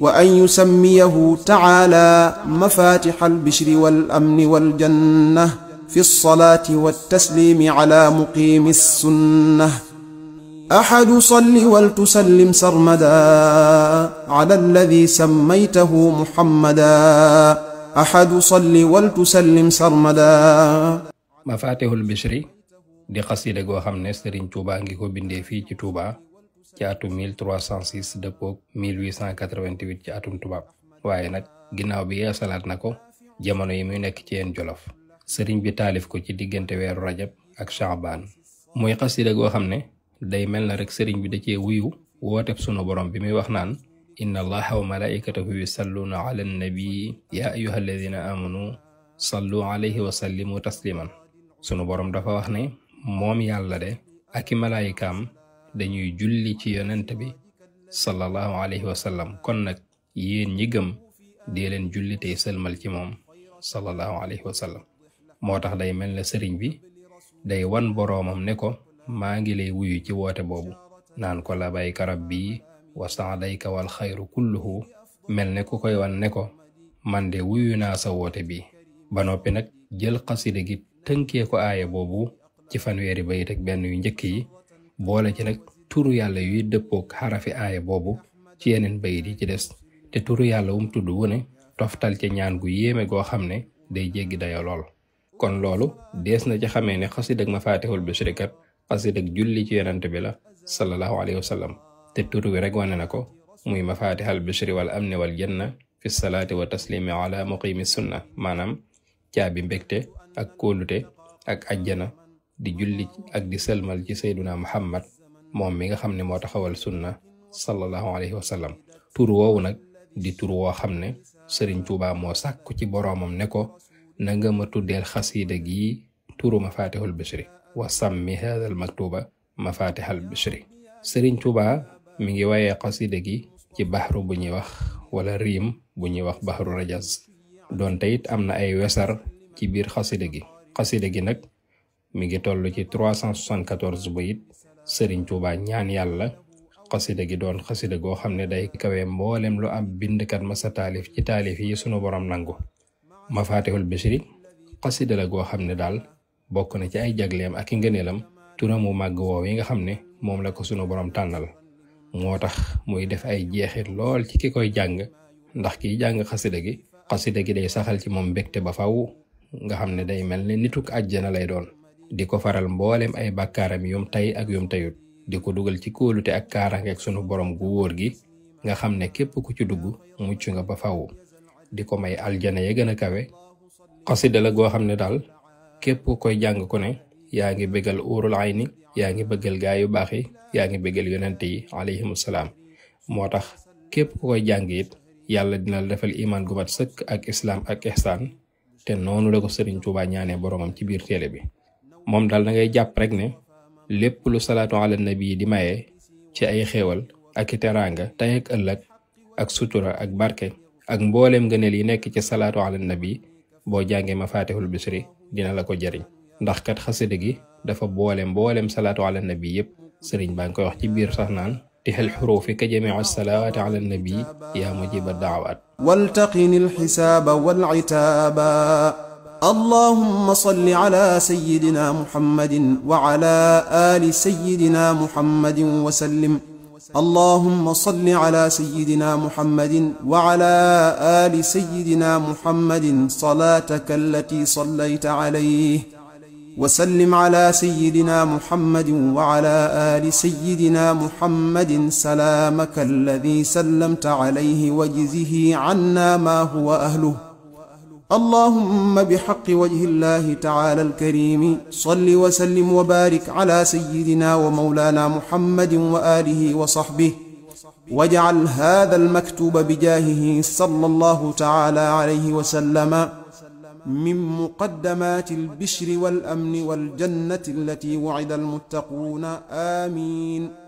وأن يسميه تعالى مفاتح البشر والأمن والجنة في الصلاة والتسليم على مقيم السنة. أحد صل ولتسلم سرمدا على الذي سميته محمدا. أحد صل ولتسلم سرمدا. Mafatihul Bichri di xasida goo xam ne Serigne Touba ngi ko bindee fii ci Touba ci atum 1306 dëppoog 1888 ci atum tubaab, waaye nag ginnaaw bi yeesalaat na ko jamono yi muy nekk ci yeen Jolof. Serigne bi taalif ko ci diggante weeru rajab ak Shaabaan. muy xasida goo xam ne day mel na rek Serigne bi da cee wuyu wooteb sunu borom bi muy wax naan inna allaha wa malaikatahu yusalluna ala nabii ya ayyuha alladina amanu sallu alayhi wa sallimu tasliman. sunu borom dafa wax ne moom yàlla de ak i malaayikaam dañuy julli ci yonent bi sallallahu alayhi wa sallam, kon nag yéen ñi gëm dee leen julli tey sëlmal ci moom sallallahu alayhi wa sallam. moo tax day mel ne sëriñ bi day wan boroomam ne ko maa ngi lay wuyu ci woote boobu, naan ko labayka rabbi wa saadayka wal xayru kulluhu, mel ne ku koy wan ne ko man de wuyu naa sa woote bi. ba noppi nag jël xasida gi tënkee ko aaya boobu ci fanweeri bayit ak benn yu njëkk yi, boole ci nag turu yàlla yuy dëppook xarafi aaya boobu ci yeneen bayit yi ci des, te turu yàlla wum tudd wu ne toftal ci ñaan gu yéeme goo xam ne day jéggi dayo lool. kon loolu dees na ci xamee ne xasidak Mafatihul Bichri kat xasidak julli ci yonent bi la sallallahu alayhi wa sallam, te turu wi rek wane na ko muy Mafatihul Bichri wal amni wal janna fi salaati wa taslimi ala muqimi sunna, maanaam caabi mbégte ak kóolute ak ajjana di julli ak di sëlmal ci sayduna Muhammad moom mi nga xam ne moo taxawal sunna sallallahu alayhi wa sallam. tur woowu nag di tur woo xam ne Serigne Touba moo sàkku ci boroomam ne ko na nga ma tuddeel xasiida gi turu Mafatihul Bichri wa sammi hadal maktuba Mafatihul Bichri. Serigne Touba mi ngi wayee xasiida gi ci baxru bu ñuy wax wala riim bu ñuy wax baxru rajaz, doonte it am na ay wesar ci biir xasida gi nag mi ngi toll ci 374 bayit. Serigne Touba ñaan yàlla xasida gi doon xasida goo xam ne day kawe mboolem lu am bindkat masa taalif ci taalif yi sunu borom nangu. Mafatihul Bichri xasida la goo xam ne daal bokk na ci ay jagleem ak i ngëneelam turamu màgg woow yi nga xam ne moom la ko sunu borom tànnal, moo tax muy def ay jeexit lool ci ki koy jàng, ndax kiy jàng xasida gi day saxal ci moom mbégte ba faw, nga xam ne day mel ne nituk àjjana lay doon, di ko faral mboolem ay bàkkaaram yum tay ak yum tayut, di ko dugal ci kóolute ak kaaraange ak sunu borom gu wóor gi nga xam ne képp ku ci dugg mucc nga ba faw, di ko may aljana ya gën a kawe. xasida la goo xam ne daal képp ku koy jàng ku ne yaa ngi bégal uurul ayni, yaa ngi bëggal gaa yu baax yi, yaa ngi bégal yonent yi alayhimu salaam. moo tax képp ku koy jàng it yàlla dina la defal iman gu mat sëkk ak islaam ak ihsaan, te noonu la ko Serigne Touba ñaanee boromam ci biir téere bi. moom daal da ngay jàpp rek ne lépp lu salaatu ala nabi di maye ci ay xéewal ak i teraanga tey ak ëllëg ak sutura ak barke ak mbooleem ngëneel yi nekk ci salaatu ala nabi, boo jàngee Mafatihul Bichri dina la ko jariñ, ndax kat xasida gi dafa boole mboolem salaatu ala nabi yépp. Serigne baa ngi koy wax ci biir sax naan tixel xuruufi ka jamii salawaati ala nabi yaa mujiba daawaat. waltaqini alxisaaba walcitaaba. اللهم صل على سيدنا محمد وعلى آل سيدنا محمد وسلم. اللهم صل على سيدنا محمد وعلى آل سيدنا محمد صلاتك التي صليت عليه، وسلم على سيدنا محمد وعلى آل سيدنا محمد سلامك الذي سلمت عليه واجزه عنا ما هو أهله. اللهم بحق وجه الله تعالى الكريم صل وسلم وبارك على سيدنا ومولانا محمد وآله وصحبه، واجعل هذا المكتوب بجاهه صلى الله تعالى عليه وسلم من مقدمات البشر والأمن والجنة التي وعد المتقون. آمين.